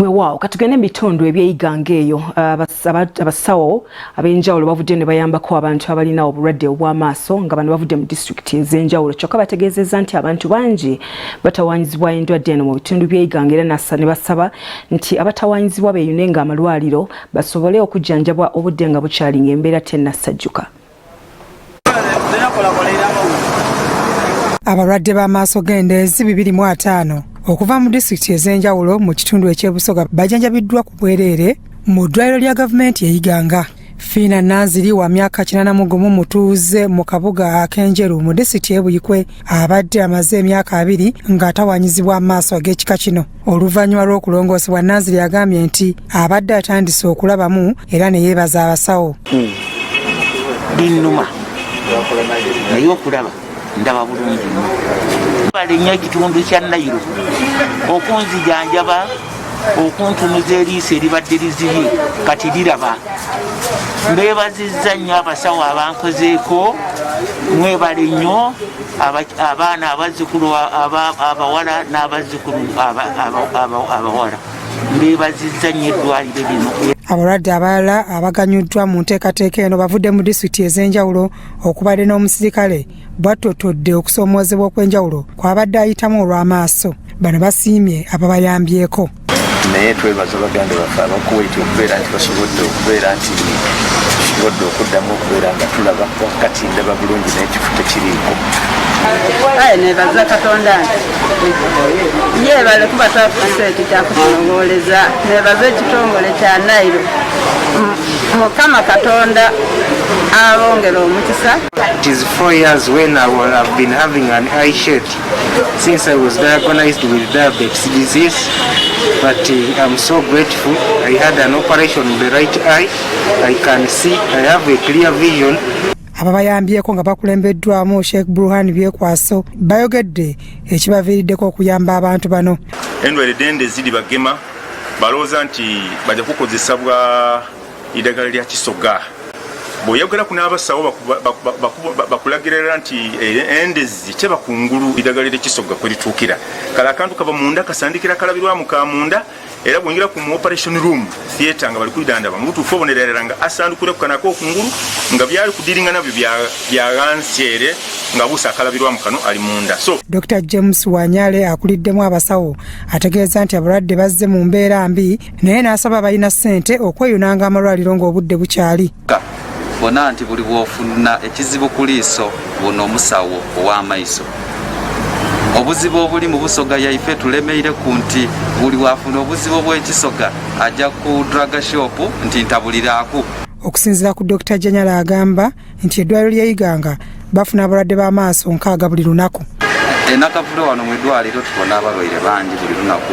Weewaawo, katugende mu bitundu eby'e Iganga eyo. Abasawo ab'enjawulo bavudde ne bayambako abantu abalina obulwadde obw'amaaso, nga bano bavudde mu disitulikiti ez'enjawulo. Kyokka bategeezezza nti abantu bangi batawaanyizibwa endwadde eno mu bitundu by'e Iganga, era ne basaba nti abatawaanyizibwa beeyune nga amalwaliro basobole okujjanjabwa obudde nga bukyali, ng'embeera tennasajjuka. Abalwadde b'amaaso g'endeezi 250 okuva mu disitulikiti ez'enjawulo mu kitundu eky'eBusoga bajanjabiddwa ku bwereere mu ddwaliro lya gavumenti e Iganga. Fiina Nanziri wa myaka 81, mutuuze mu kabuga ak'Enjeru mu disitulikiti y'e Buyikwe, abadde amaze emyaka 20 ng'atawaanyizibwa amaaso ag'ekika kino. Oluvannyuma lw'okulongoosebwa, Nanziri agambye nti abadde atandise okulabamu era ne yeebaza abasawo. Linnuma, naye okulaba ndaba bulungi nnyo. Bale nnyo ekitundu kya Nayiro okunzijanjaba, okuntunuza eriiso eribadde lizibye kati liraba. Mbeebazizza nnyo abasawo abankozeeko, mwebale nnyo. Abaana abazzukulu abawala n'abazzukulu abawala, mbeebazizza nnyo eddwaliro lino. Abalwadde abalala abaganyuddwa mu nteekateeka eno bavudde mu disitulikiti ez'enjawulo, okubadde n'omusirikale bwattotodde okusoomoozebwa okw'enjawulo kwabadde ayitamu olw'amaaso. Bano basiimye ababayambyeko. Naye twebaza baganda baffe Abakuwaiti okubeera nti basobodde okubeera nti tusobodde okuddamu okubeera nga tulaba. Kati ndaba bulungi, naye ekifu tekiriiko. Aye nebaza Katonda nti yebale kuba twafuse ekyo kyakutunogooleza. Nebaza ekitongole kya Nairo. Mukama Katonda abongera omukisa. It is 4 years when I will have been having an eye shade since I was diagnosed with diabetes disease. But I'm so grateful. I had an operation in the right eye. I can see, I have a clear vision. Ababayambyeko nga bakulembeddwamu Sheikh Burhan Byekwaso bayogedde ekibaviiriddeko okuyamba abantu bano. Endwaire dende ziri bagema, balowooza nti bajja kukozesabwa eddagala lya kisoga. Bw'oyogeraku n'abasawo bakulagirira nti endezi teba kungulu eddagala ly'ekisoga kwerituukira. Kale akantu kava munda kasandikira kalabirwamu ka munda, era bwingira ku mu operation room theatre nga bali kwidandaba, mu butuufu obonerera nga asandukire ku kanako okungulu nga byali kudiringa nabyo bya ghansi ere nga buusa akalabirwamu kano ali munda, so Dr James Wanyale akuliddemu abasawo ategeeza nti abalwadde bazze mu mbeera mbi, naye n'asaba abalina ssente okweyunanga amalwaliro ng'obudde bukyali. Bona nti buli bw'ofuna ekizibu ku liiso, buno omusawo ow'amaiso. Obuzibu obuli mu Busoga yaife tulemeire ku nti buli wafuna obuzibu obw'ekisoga ajja ku drug shop nti ntabuliraaku. Okusinziira ku Dr Janyala, agamba nti eddwaliro ly'e Iganga bafuna abalwadde b'amaaso 60 buli lunaku. Enakavule wano mu eddwaliro tubona abalwaire bangi buli lunaku,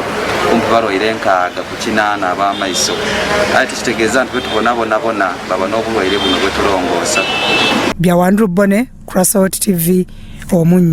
kumpi balwaire 60 ku 80 ab'amaiso, aye tekitegeeza nti bwetubona bonabona baba n'obulwaire buno bwetulongoosa. Bya Wandru Bone, Crasot TV, Omunnyo.